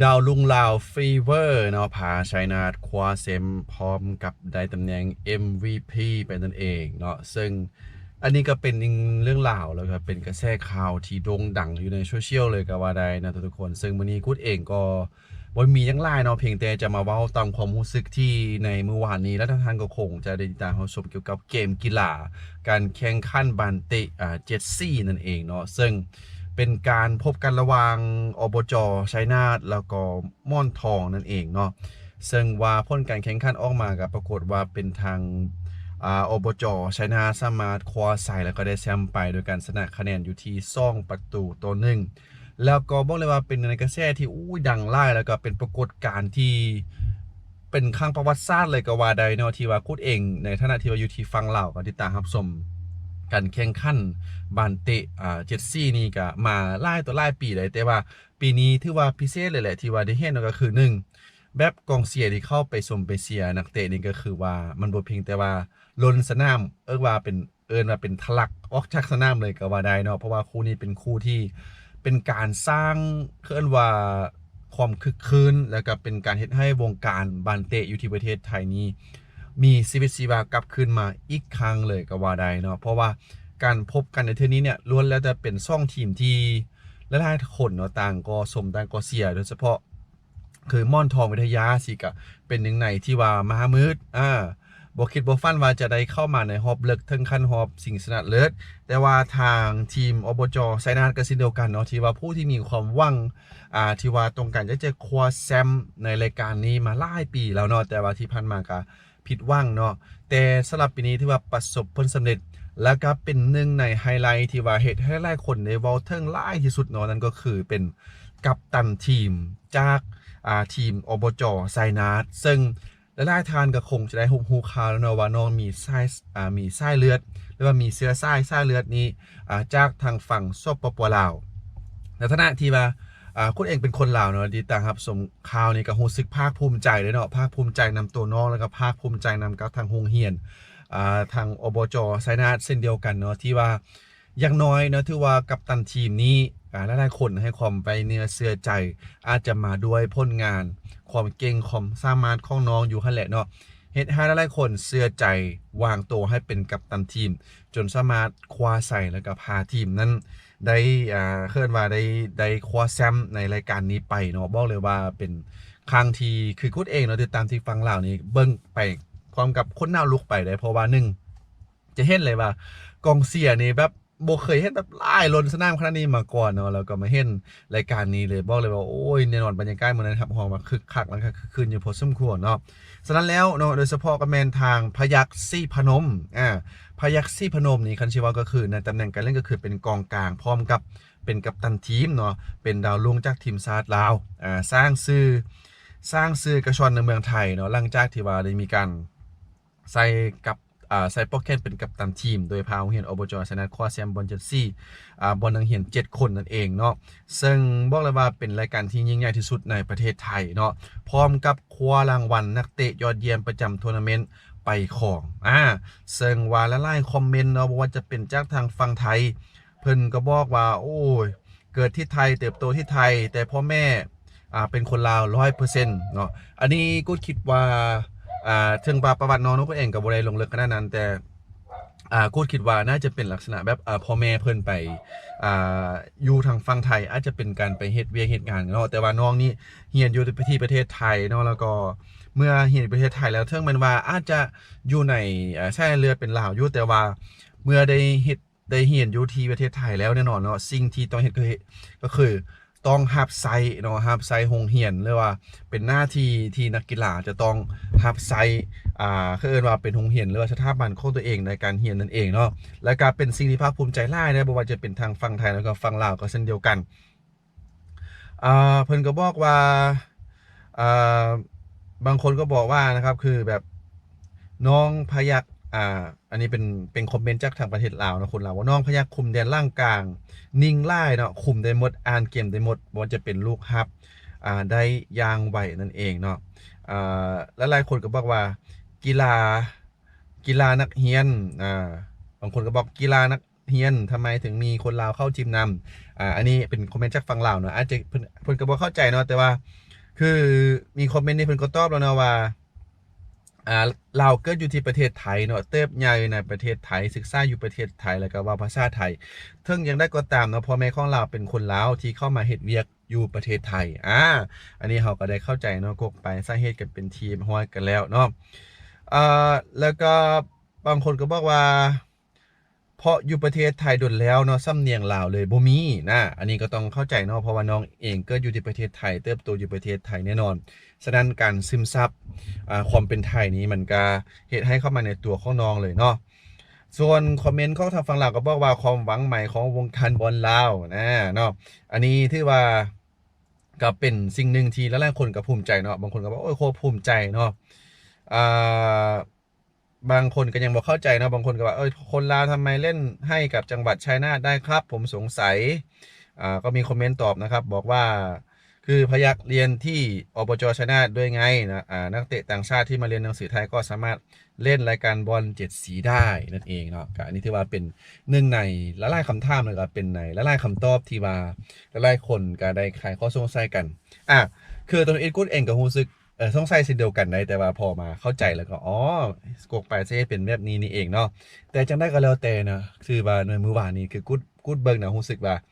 ດາວລຸງລາວຟີເວີເນາະ ພາໄຊນາດຄວ້າແຊ້ມ ພ້ອມກັບໄດ້ຕຳແໜ່ງ ເອັມວີພີ ໄປນັ້ນເອງເນາະ. ເຊິ່ງອັນນີ້ກໍເປັນອີກເລື່ອງລາວ ແລ້ວກໍເປັນກະແສຂ່າວທີ່ໂດ່ງດັງຢູ່ໃນໂຊຊຽວເລີຍກໍວ່າໄດ້ເນາະທຸກໆຄົນ. ເຊິ່ງມື້ນີ້ກຸດເອງກໍບໍ່ມີຫຍັງຫຼາຍເນາະ ພຽງແຕ່ຈະມາເວົ້າຕາມຄວາມຮູ້ສຶກທີ່ໃນມື້ວານນີ້ ແລະທ່ານກໍຄົງຈະໄດ້ຕິດຕາມຮັບຊົມກ່ຽວກັບເກມກິລາ ການແຂ່ງຂັນບານເຕະ ອາ ເຈັດສີ່ນັ້ນເອງເນາະ. ເຊິ່ງເປັນການພົບກັນລະຫວ່າງ ອບຈ ໄຊນາດ ແລ້ວກໍໝອນທອງນັ້ນເອງເນາະ. ເຊິ່ງວ່າຜົນການແຂ່ງຂັນອອກມາກໍປາກົດວ່າເປັນທາງ ອາ ອບຈ ໄຊນາດ ສາມາດຄວ້າໄຊ ແລ້ວກໍໄດ້ແຊ້ມໄປ ໂດຍການຊະນະຄະແນນຢູ່ທີ່ສອງປະຕູຕໍ່ໜຶ່ງ. ແລ້ວກໍບອກເລີຍວ່າເປັນໃນກະແສທີ່ ໂອ້ຍ ດັງຫຼາຍ ແລ້ວກໍເປັນປາກົດການທີ່ເປັນຄັ້ງປະຫວັດສາດເລີຍກໍວ່າໄດ້ເນາະ ທີ່ວ່າກຸດເອງໃນຖານະທີ່ວ່າຢູ່ທີ່ຝັ່ງລາວ ກໍຕິດຕາມຮັບຊົມການແຂ່ງຂັນບານເຕະ ອາ ເຈັດສີ່ນີ້ກໍມາຫຼາຍຕໍ່ຫຼາຍປີແລ້ວ ແຕ່ວ່າ ປີນີ້ຖືວ່າພິເສດເລີຍແຫຼະ ທີ່ວ່າໄດ້ເຫັນເນາະ ກໍຄື ໜຶ່ງ ແບບກອງເຊຍທີ່ເຂົ້າໄປຊົມໄປເຊຍນັກເຕະນີ້ ກໍຄືວ່າມັນບໍ່ພຽງແຕ່ວ່າລົ້ນສະໜາມ ເອີ້ນວ່າເປັນ ເອີ້ນວ່າເປັນທະລັກອອກຈາກສະໜາມເລີຍກໍວ່າໄດ້ເນາະ. ເພາະວ່າຄູ່ນີ້ເປັນຄູ່ທີ່ເປັນການສ້າງ ເອີ້ນວ່າຄວາມຄຶກຄື້ນ ແລ້ວກໍເປັນການເຮັດໃຫ້ວົງການບານເຕະຢູ່ທີ່ປະເທດໄທນີ້ ມີຊີວິດຊີວາກັບຄືນມາອີກຄັ້ງເລີຍກໍວ່າໄດ້ເນາະ. ເພາະວ່າການພົບກັນໃນເທື່ອນີ້ເນ່ຍ ລ້ວນແລ້ວແຕ່ເປັນສອງທີມທີ່ຫຼາຍໆຄົນເນາະ ຕ່າງກໍຊົມ ຕ່າງກໍເຊຍ ໂດຍສະເພາະຄືໝອນທອງວິທະຍາຊີ້ ກະເປັນໜຶ່ງໃນທີ່ວ່າມາມືດ ອາ ບໍ່ຄິດບໍ່ຝັນວ່າຈະໄດ້ເຂົ້າມາໃນຮອບເລິກເຖິງຂັ້ນຮອບຊິງຊະນະເລີດ. ແຕ່ວ່າທາງທີມ ອບຈ ໄຊນາດ ກໍເຊັ່ນດຽວກັນເນາະ ທີ່ວ່າຜູ້ທີ່ມີຄວາມຫວັງ ອາ ທີ່ວ່າຕ້ອງການຢາກຈະຄວ້າແຊ້ມໃນລາຍການນີ້ມາຫຼາຍປີແລ້ວເນາະ ແຕ່ວ່າທີ່ຜ່ານມາກະ ຜິດຫວັງເນາະ. ແຕ່ສຳລັບປີນີ້ຖືວ່າປະສົບຜົນສຳເລັດ ແລ້ວກໍເປັນໜຶ່ງໃນໄຮໄລທີ່ວ່າເຮັດໃຫ້ຫຼາຍຄົນໄດ້ເວົ້າເຖິງຫຼາຍທີ່ສຸດເນາະ ນັ້ນກໍຄືເປັນກັບຕັນທີມຈາກ ອາ ທີມ ອບຈ ໄຊນາດ ເຊິ່ງຫຼາຍໆທ່ານກໍຄົງຈະໄດ້ຮູ້ ຮູ້ຂ່າວແລ້ວເນາະວ່ານ້ອງມີສາຍ ອາ ມີສາຍເລືອດ ຫຼືວ່າມີເຊື້ອສາຍ ສາຍເລືອດນີ້ ອາ ຈາກທາງຝັ່ງ ສປປ ລາວ. ໃນຖານະທີ່ວ່າ ອາ ຄຸນເອງເປັນຄົນລາວເນາະ ທີ່ຕາມຮັບຊົມຂ່າວນີ້ ກໍຮູ້ສຶກພາກພູມໃຈເລີຍເນາະ ພາກພູມໃຈນຳໂຕນ້ອງ ແລ້ວກໍພາກພູມໃຈນຳກັບທາງໂຮງຮຽນ ອາ ທາງ ອບຈ ໄຊນາດ ເຊັ່ນດຽວກັນເນາະ ທີ່ວ່າຢ່າງໜ້ອຍເນາະ ຖືວ່າກັບຕັນທີມນີ້ ອາ ຫຼາຍໆຄົນໃຫ້ຄວາມໄວ້ເນື້ອເຊື່ອໃຈ ອາດຈະມາດ້ວຍຜົນງານ ຄວາມເກັ່ງ ຄວາມສາມາດຂອງນ້ອງຢູ່ຫັ້ນແຫຼະເນາະ ເຮັດໃຫ້ຫຼາຍໆຄົນເຊື່ອໃຈ ວາງໂຕໃຫ້ເປັນກັບຕັນທີມ ຈົນສາມາດຄວ້າໄຊ ແລ້ວກໍພາທີມນັ້ນໄດ້ ອ່າ ເອີ້ນວ່າໄດ້ ໄດ້ຄວ້າແຊ້ມໃນລາຍການນີ້ໄປເນາະ. ບອກເລີຍວ່າເປັນຄັ້ງທີ່ ຄືກຸດເອງເນາະ ຕິດຕາມທີ່ຝັ່ງລາວນີ້ ເບິ່ງໄປພ້ອມກັບຂົນໜາວລຸກໄປເດ້ ເພາະວ່າ ໜຶ່ງ ຈະເຫັນເລີຍວ່າກອງເຊຍນີ້ແບບບໍ່ເຄີຍເຫັນແບບຫຼາຍລົ້ນສະໜາມຂະໜາດນີ້ມາກ່ອນເນາະ ແລ້ວກໍມາເຫັນລາຍການນີ້ເລີຍ ບອກເລີຍວ່າ ໂອ້ຍ ແນ່ນອນບັນຍາກາດມື້ນັ້ນຮັບຮອງວ່າຄຶກຄັກ ແລ້ວກໍຄຶກຄື້ນຢູ່ພໍສົມຄວນເນາະ. ສະນັ້ນແລ້ວເນາະ ໂດຍສະເພາະກໍແມ່ນທາງພະຍັກສີພະນົມ ອາ ພະຍັກສີພະນົມນີ້ ຄັນຊິເວົ້າກໍຄືໃນຕຳແໜ່ງການຫຼິ້ນກໍຄືເປັນກອງກາງ ພ້ອມກັບເປັນກັບຕັນທີມເນາະ ເປັນດາວລຸງຈາກທີມຊາດລາວ ອາ ສ້າງຊື່ ສ້າງຊື່ກະຊອນໃນເມືອງໄທເນາະ ຫຼັງຈາກທີ່ວ່າໄດ້ມີການໃສ່ກັບ ອາ ໃສ່ປອກແຂນເປັນກັບຕັນທີມ ໂດຍພາໂຮງຮຽນ ອບຈ ໄຊນາດ ຄວ້າແຊ້ມບອນເຈັດສີ່ ອາ ບອນນັກຮຽນເຈັດຄົນນັ້ນເອງເນາະ. ເຊິ່ງບອກເລີຍວ່າເປັນລາຍການທີ່ຍິ່ງໃຫຍ່ທີ່ສຸດໃນປະເທດໄທເນາະ ພ້ອມກັບຄວ້າລາງວັນນັກເຕະຍອດຢ້ຽມປະຈຳໂທນາເມັນໄປຄອງ ອາ ເຊິ່ງວ່າຫຼາຍໆຄອມເມັນເນາະ ບໍ່ວ່າຈະເປັນຈາກທາງຝັ່ງໄທ ເພິ່ນກໍບອກວ່າ ໂອ້ຍ ເກີດທີ່ໄທ ເຕີບໂຕທີ່ໄທ ແຕ່ພໍ່ແມ່ ອາ ເປັນຄົນລາວຮ້ອຍເປີເຊັນເນາະ. ອັນນີ້ກູດຄິດວ່າ ອາ ເຖິງວ່າປະຫວັດນ້ອງເນາະ ເອງກໍບໍ່ໄດ້ລົງເລິກຂະໜາດນັ້ນ ແຕ່ ອາ ກູດຄິດວ່າໜ້າຈະເປັນລັກສະນະແບບ ອາ ພໍ່ແມ່ເພິ່ນໄປ ອາ ຢູ່ທາງຝັ່ງໄທ ອາດຈະເປັນການໄປເຮັດວຽກເຮັດງານເນາະ. ແຕ່ວ່ານ້ອງນີ້ຮຽນຢູ່ທີ່ປະເທດໄທເນາະ ແລ້ວກໍເມື່ອຮຽນຢູ່ປະເທດໄທແລ້ວ ເຖິງແມ່ນວ່າອາດຈະຢູ່ໃນ ອາ ສາຍເລືອດເປັນລາວຢູ່ ແຕ່ວ່າເມື່ອໄດ້ເຮັດ ໄດ້ຮຽນຢູ່ທີ່ປະເທດໄທແລ້ວ ແນ່ນອນເນາະ ສິ່ງທີ່ຕ້ອງເຮັດ ກໍເຮັດ ກໍຄືຕ້ອງຮັບໃຊ້ເນາະ ຮັບໃຊ້ໂຮງຮຽນ ຫຼືວ່າເປັນໜ້າທີ່ທີ່ນັກກິລາຈະຕ້ອງຮັບໃຊ້ ອ່າ ເຂົາເອີ້ນວ່າເປັນໂຮງຮຽນ ຫຼືວ່າສະຖາບັນຂອງຕົວເອງໃນການຮຽນນັ້ນເອງເນາະ. ແລ້ວກໍເປັນສິ່ງທີ່ພາກພູມໃຈຫຼາຍເນາະ ບໍ່ວ່າຈະເປັນທາງຝັ່ງໄທ ແລ້ວກໍຝັ່ງລາວກໍເຊັ່ນດຽວກັນ. ອ່າ ເພິ່ນກໍບອກວ່າ ອ່າ ບາງຄົນກໍບອກວ່ານະຄັບ ຄືແບບ ນ້ອງພະຍັກ ອ່າ ອັນນີ້ເປັນ ເປັນຄອມເມັນຈາກທາງປະເທດລາວເນາະ ຄົນລາວວ່າ ນ້ອງພະຍັກຄຸມແດນຫຼັງກາງ ນິ່ງຫຼາຍເນາະ ຄຸມໄດ້ໝົດ ອ່ານເກມໄດ້ໝົດ ບໍ່ວ່າຈະເປັນລູກຮັບ ອ່າ ໄດ້ຢ່າງໄວນັ້ນເອງເນາະ. ອ່າ ຫຼາຍໆຄົນກໍບອກວ່າ ກິລາ ກິລານັກຮຽນ ອ່າ ບາງຄົນກໍບອກ ກິລານັກ ຮຽນ ທຳໄມເຖິງມີຄົນລາວເຂົ້າທີມນຳ. ອາ ອັນນີ້ເປັນຄອມເມັນຈາກຝັ່ງລາວເນາະ ອາດຈະເພິ່ນ ເພິ່ນກໍບໍ່ເຂົ້າໃຈເນາະ ແຕ່ວ່າຄືມີຄອມເມັນນີ້ເພິ່ນກໍຕອບແລ້ວເນາະວ່າ ອາ ລາວເກີດຢູ່ທີ່ປະເທດໄທເນາະ ເຕີບໃຫຍ່ໃນປະເທດໄທ ສຶກສາຢູ່ປະເທດໄທ ແລ້ວກໍເວົ້າພາສາໄທ. ເຖິງຢ່າງໃດກໍຕາມເນາະ ພໍ່ແມ່ຂອງລາວເປັນຄົນລາວທີ່ເຂົ້າມາເຮັດວຽກຢູ່ປະເທດໄທ. ອາ ອັນນີ້ເຮົາກໍໄດ້ເຂົ້າໃຈເນາະ ກົກໄປສາເຫດກັນເປັນທີ່ຮຽບຮ້ອຍກັນແລ້ວເນາະ. ອາ ແລ້ວກໍບາງຄົນກໍບອກວ່າ ເພາະຢູ່ປະເທດໄທດົນແລ້ວເນາະ ສຳນຽງລາວເລີຍບໍ່ມີນະ. ອັນນີ້ກໍຕ້ອງເຂົ້າໃຈເນາະ ເພາະວ່ານ້ອງເອງເກີດຢູ່ທີ່ປະເທດໄທ ເຕີບໂຕຢູ່ປະເທດໄທແນ່ນອນ. ສະນັ້ນການຊຶມຊັບ ອາ ຄວາມເປັນໄທນີ້ ມັນກະເຮັດໃຫ້ເຂົ້າມາໃນຕົວຂອງນ້ອງເລີຍເນາະ. ສ່ວນຄອມເມັນຂອງທາງຝັ່ງລາວກໍບອກວ່າ ຄວາມຫວັງໃໝ່ຂອງວົງການບອນລາວນະເນາະ. ອັນນີ້ຖືວ່າກໍເປັນສິ່ງໜຶ່ງທີ່ຫຼາຍໆຄົນກໍພູມໃຈເນາະ. ບາງຄົນກໍບອກ ໂອ້ຍ ໂຄດພູມໃຈເນາະ. ອາ ບາງຄົນກໍຍັງບໍ່ເຂົ້າໃຈເນາະ ບາງຄົນກໍວ່າ ເອີຍ ຄົນລາວທຳໄມເລ່ນໃຫ້ກັບຈັງຫວັດໄຊນາດໄດ້ຄັບ ຜົມສົງໄສ. ອາ ກໍມີຄອມເມັນຕອບນະຄັບ ບອກວ່າ ຄືພະຍັກຮຽນທີ່ ອບຈ ໄຊນາດດ້ວຍໄງນະ. ອາ ນັກເຕະຕ່າງຊາດທີ່ມາຮຽນໜັງສືໄທກໍສາມາດເລ່ນລາຍການບອນເຈັດສີໄດ້ນັ້ນເອງເນາະ. ກໍອັນນີ້ຖືວ່າເປັນໜຶ່ງໃນຫຼາຍໆຄຳຖາມ ແລ້ວກໍເປັນໃນຫຼາຍໆຄຳຕອບທີ່ວ່າຫຼາຍໆຄົນກໍໄດ້ໄຂຂໍ້ສົງໄສກັນ. ອາ ຄືຕົວເອງ ກຸດເອງກໍຮູ້ສຶກ ເອີ ສົງໄສເຊັ່ນດຽວກັນໄດ໋ ແຕ່ວ່າພໍມາເຂົ້າໃຈແລ້ວກໍ ອໍ ກົກໄປສາເຫດເປັນແບບນີ້ນີ້ເອງເນາະ. ແຕ່ຈັ່ງໃດກໍແລ້ວແຕ່ນະ ຄືວ່າໃນມື້ວານນີ້ ຄືກຸດ ກຸດເບິ່ງນະ ຮູ້ສຶກວ່າ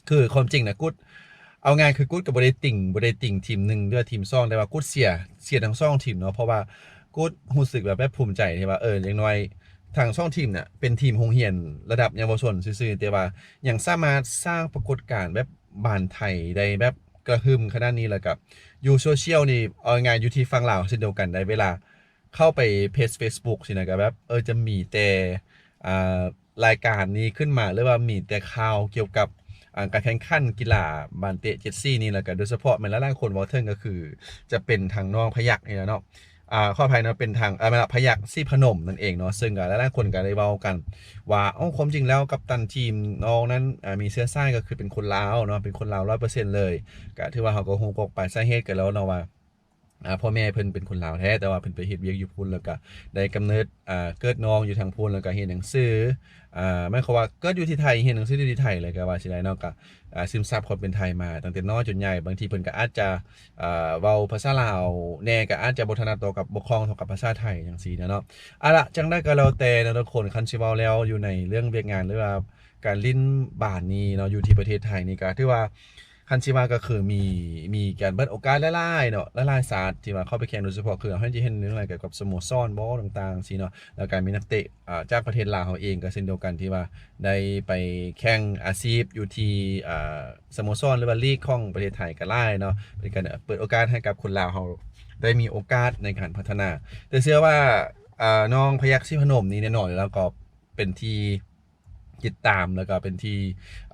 ຄືຄວາມຈິງນະ ກຸດ ເອົາງ່າຍຄືກຸດກໍບໍ່ໄດ້ຕິງ ບໍ່ໄດ້ຕິງທີມໜຶ່ງ ຫຼືວ່າທີມສອງ ແຕ່ວ່າກຸດເຊຍ ເຊຍທັງສອງທີມເນາະ. ເພາະວ່າກຸດຮູ້ສຶກວ່າແບບພູມໃຈທີ່ວ່າ ເອີ ຢ່າງໜ້ອຍທັງສອງທີມນະ ເປັນທີມໂຮງຮຽນລະດັບເຍົາວະຊົນຊື່ໆ ແຕ່ວ່າຍັງສາມາດສ້າງປາກົດການແບບບານໄທໄດ້ແບບ ກະຫຶ່ມຂະໜາດນີ້ ແລ້ວກະຢູ່ໂຊຊຽວນີ້ ເອົາງ່າຍໆ ຢູ່ທີ່ຝັ່ງລາວເຊັ່ນດຽວກັນໄດ໋ ເວລາເຂົ້າໄປເພຈເຟສບຸກຊີ້ນະ ກະແບບ ເອີ ຈະມີແຕ່ ອ່າ ລາຍການນີ້ຂຶ້ນມາ ຫຼືວ່າມີແຕ່ຂ່າວກ່ຽວກັບ ອ່າ ການແຂ່ງຂັນກິລາບານເຕະເຈັດສີນີ້ ແລ້ວກະໂດຍສະເພາະແມ່ນຫຼາຍໆຄົນເວົ້າເຖິງ ກະຄືຈະເປັນທາງນ້ອງພະຍັກນີ້ແຫຼະເນາະ. ອ່າ ຂໍອະໄພເນາະ ເປັນທາງ ເອີ ພະຍັກສີພະນົມນັ້ນເອງເນາະ. ເຊິ່ງກໍຫຼາຍໆຄົນກໍໄດ້ເວົ້າກັນວ່າ ເອົ້າ ຄວາມຈິງແລ້ວກັບຕັນທີມນ້ອງນັ້ນ ອ່າ ມີເຊື້ອສາຍກໍຄືເປັນຄົນລາວເນາະ ເປັນຄົນລາວຮ້ອຍເປີເຊັນເລີຍ. ກໍຖືວ່າເຮົາກໍຮູ້ກົກປາຍສາເຫດກັນແລ້ວເນາະວ່າ ອ່າ ພໍ່ແມ່ເພິ່ນເປັນຄົນລາວແທ້ ແຕ່ວ່າເພິ່ນໄປເຮັດວຽກຢູ່ພຸ້ນ ແລ້ວກໍໄດ້ກຳເນີດ ອ່າ ເກີດນ້ອງຢູ່ທາງພຸ້ນ ແລ້ວກໍຮຽນໜັງສື ອ່າ ໝາຍຄວາມວ່າເກີດຢູ່ທີ່ໄທ ຮຽນໜັງສືຢູ່ທີ່ໄທເລີຍກໍວ່າຊິໄດ້ເນາະ. ກໍ ອ່າ ຊຶມຊັບຄວາມເປັນໄທມາຕັ້ງແຕ່ນ້ອຍຈົນໃຫຍ່ ບາງທີເພິ່ນກໍອາດຈະ ອ່າ ເວົ້າພາສາລາວແດ່ ກໍອາດຈະບໍ່ຖະໜັດຕໍ່ກັບ ບໍ່ຄ່ອງເທົ່າກັບພາສາໄທຈັ່ງຊີ້ນະເນາະ. ເອົາລະ ຈັ່ງໃດກໍແລ້ວແຕ່ເນາະທຸກຄົນ ຄັນຊິເວົ້າແລ້ວ ຢູ່ໃນເລື່ອງວຽກງານ ຫຼືວ່າການຫຼິ້ນບານນີ້ເນາະ ຢູ່ທີ່ປະເທດໄທນີ້ ກໍຖືວ່າ ຄັນຊິວ່າກໍຄືມີ ມີການເປີດໂອກາດຫຼາຍໆເນາະ ຫຼາຍໆຊາດທີ່ວ່າເຂົ້າໄປແຂ່ງ ໂດຍສະເພາະຄືເຮົາຈະເຫັນເລື່ອງລາວກ່ຽວກັບສະໂມສອນບໍ ຕ່າງໆຊີ້ເນາະ. ແລ້ວກໍມີນັກເຕະ ອ່າ ຈາກປະເທດລາວເຮົາເອງກໍເຊັ່ນດຽວກັນ ທີ່ວ່າໄດ້ໄປແຂ່ງອາຊີບຢູ່ທີ່ ອ່າ ສະໂມສອນ ຫຼືວ່າລີກຂອງປະເທດໄທກໍຫຼາຍເນາະ. ເປັນການເປີດໂອກາດໃຫ້ກັບຄົນລາວເຮົາໄດ້ມີໂອກາດໃນການພັດທະນາ. ແຕ່ເຊື່ອວ່າ ອ່າ ນ້ອງພະຍັກສີພະນົມນີ້ແນ່ນອນແລ້ວກໍເປັນທີ່ ຕິດຕາມ ແລ້ວກໍເປັນທີ່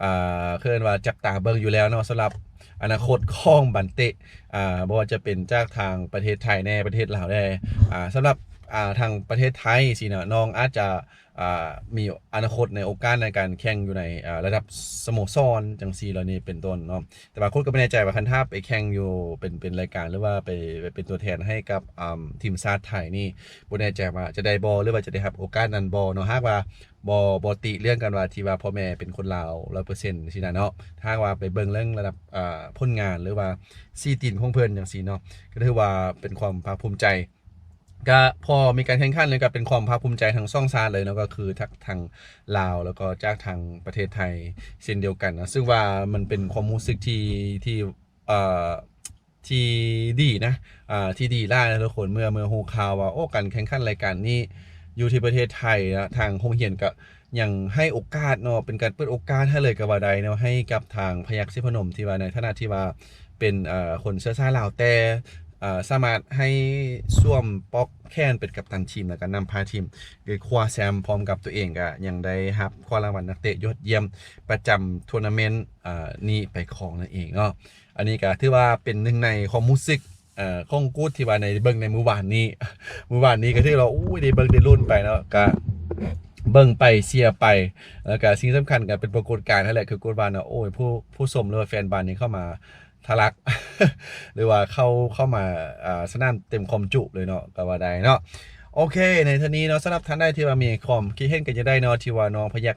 ອ່າ ເອີ້ນວ່າຈັບຕາເບິ່ງຢູ່ແລ້ວເນາະ ສຳລັບອະນາຄົດຂອງບານເຕະ ອ່າ ບໍ່ວ່າຈະເປັນຈາກທາງປະເທດໄທແດ່ ປະເທດລາວແດ່. ອ່າ ສຳລັບ ອ່າ ທາງປະເທດໄທຊີ້ເນາະ ນ້ອງອາດຈະ ອ່າ ມີອະນາຄົດໃນໂອກາດໃນການແຂ່ງຢູ່ໃນ ອ່າ ລະດັບສະໂມສອນຈັ່ງຊີ້ແລ້ວນີ້ເປັນຕົ້ນເນາະ. ແຕ່ວ່າຄົນກໍບໍ່ແນ່ໃຈວ່າຄັນຖ້າໄປແຂ່ງຢູ່ເປັນ ເປັນລາຍການ ຫຼືວ່າໄປ ໄປເປັນຕົວແທນໃຫ້ກັບ ອ່າ ທີມຊາດໄທນີ້ ບໍ່ແນ່ໃຈວ່າຈະໄດ້ບໍ່ ຫຼືວ່າຈະໄດ້ຮັບໂອກາດນັ້ນບໍ່ເນາະ. ຫາກວ່າ ບໍ່ ບໍ່ຕິເລື່ອງກັນວ່າທີ່ວ່າພໍ່ແມ່ເປັນຄົນລາວຮ້ອຍເປີເຊັນຊີ້ນະເນາະ. ຖ້າຫາກວ່າໄປເບິ່ງເລື່ອງລະດັບ ອ່າ ຜົນງານ ຫຼືວ່າສີຕີນຂອງເພິ່ນຈັ່ງຊີ້ເນາະ ກໍຖືວ່າເປັນຄວາມພາກພູມໃຈ. ກະພໍມີການແຂ່ງຂັນ ແລ້ວກະເປັນຄວາມພາກພູມໃຈທັງສອງຊາດເລີຍເນາະ ກໍຄືທັງ ທັງລາວ ແລ້ວກໍຈາກທາງປະເທດໄທເຊັ່ນດຽວກັນເນາະ. ຊຶ່ງວ່າມັນເປັນຄວາມຮູ້ສຶກທີ່ ທີ່ ເອີ ທີ່ດີນະ ອ່າ ທີ່ດີຫຼາຍນະທຸກຄົນ ເມື່ອ ເມື່ອຮູ້ຂ່າວວ່າ ໂອ້ ການແຂ່ງຂັນລາຍການນີ້ຢູ່ທີ່ປະເທດໄທນະ ທາງໂຮງຮຽນກໍຍັງໃຫ້ໂອກາດເນາະ ເປັນການເປີດໂອກາດໃຫ້ເລີຍກໍວ່າໄດ້ເນາະ ໃຫ້ກັບທາງພະຍັກສີພະນົມ ທີ່ວ່າໃນຖານະທີ່ວ່າເປັນ ເອີ ຄົນເຊື້ອສາຍລາວ ແຕ່ ເອີ ສາມາດໃຫ້ສວມປອກແຂນເປັນກັບຕັນທີມ ແລ້ວກໍນຳພາທີມໄດ້ຄວ້າແຊ້ມ ພ້ອມກັບຕົວເອງກໍຍັງໄດ້ຮັບຄວ້າລາງວັນນັກເຕະຍອດຢ້ຽມປະຈຳທົວນາເມັນ ອ່າ ນີ້ໄປຄອງນັ້ນເອງເນາະ. ອັນນີ້ກໍຖືວ່າເປັນໜຶ່ງໃນຄວາມຮູ້ສຶກ ເອີ ຂອງກູດທີ່ວ່າໄດ້ເບິ່ງໃນມື້ວານນີ້ ມື້ວານນີ້ກໍຖືວ່າ ໂອ້ຍ ໄດ້ເບິ່ງໄດ້ລຸ້ນໄປເນາະ ກໍເບິ່ງໄປເຊຍໄປ ແລ້ວກໍສິ່ງສຳຄັນກໍເປັນປາກົດການຫັ້ນແຫຼະ ຄືກູດວ່າເນາະ ໂອ້ຍ ຜູ້ ຜູ້ຊົມ ຫຼືວ່າແຟນບານນີ້ເຂົ້າມາທະລັກ ຫຼືວ່າເຂົ້າ ເຂົ້າມາ ອ່າ ສະໜາມເຕັມຄວາມຈຸເລີຍເນາະ ກໍວ່າໄດ້ເນາະ. ໂອເຄ ໃນເທື່ອນີ້ເນາະ ສຳລັບທ່ານໃດທີ່ວ່າມີຄວາມຄິດເຫັນກັນຈັ່ງໃດເນາະ ທີ່ວ່ານ້ອງພະຍັກ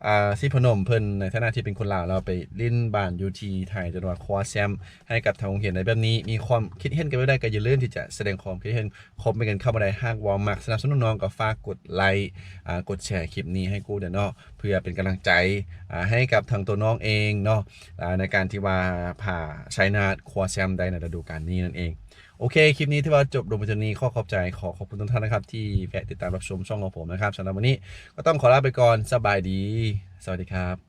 ອ່າ ສີພະນົມເພິ່ນ ໃນຖານະທີ່ເປັນຄົນລາວ ແລ້ວໄປຫຼິ້ນບ້ານຢູ່ທີ່ໄທ ຈົນວ່າຄວ້າແຊ້ມໃຫ້ກັບທາງໂຮງຮຽນໄດ້ແບບນີ້ ມີຄວາມຄິດເຫັນກັນແບບໃດ ກໍຢ່າລືມທີ່ຈະສະແດງຄວາມຄິດເຫັນ ຄອມເມັນກັນເຂົ້າມາໄດ້. ຫາກວ່າມັກສະໜັບສະໜູນນ້ອງ ກໍຝາກກົດໄລ ອ່າ ກົດແຊຄລິບນີ້ໃຫ້ກູເດີເນາະ ເພື່ອເປັນກຳລັງໃຈ ອ່າ ໃຫ້ກັບທາງຕົວນ້ອງເອງເນາະ ອ່າ ໃນການທີ່ວ່າພາໄຊນາດຄວ້າແຊ້ມໄດ້ໃນລະດູການນີ້ນັ້ນເອງ. ໂອເຄ ຄລິບນີ້ຖືວ່າຈົບລົງໄປເທົ່ານີ້. ຂໍຂອບໃຈ ຂໍຂອບຄຸນທຸກທ່ານນະຄັບ ທີ່ແວະຕິດຕາມຮັບຊົມຊ່ອງຂອງຜົມນະຄັບ. ສຳລັບມື້ນີ້ກໍຕ້ອງຂໍລາໄປກ່ອນ. ສະບາຍດີ. ສະຫວັດດີຄັບ.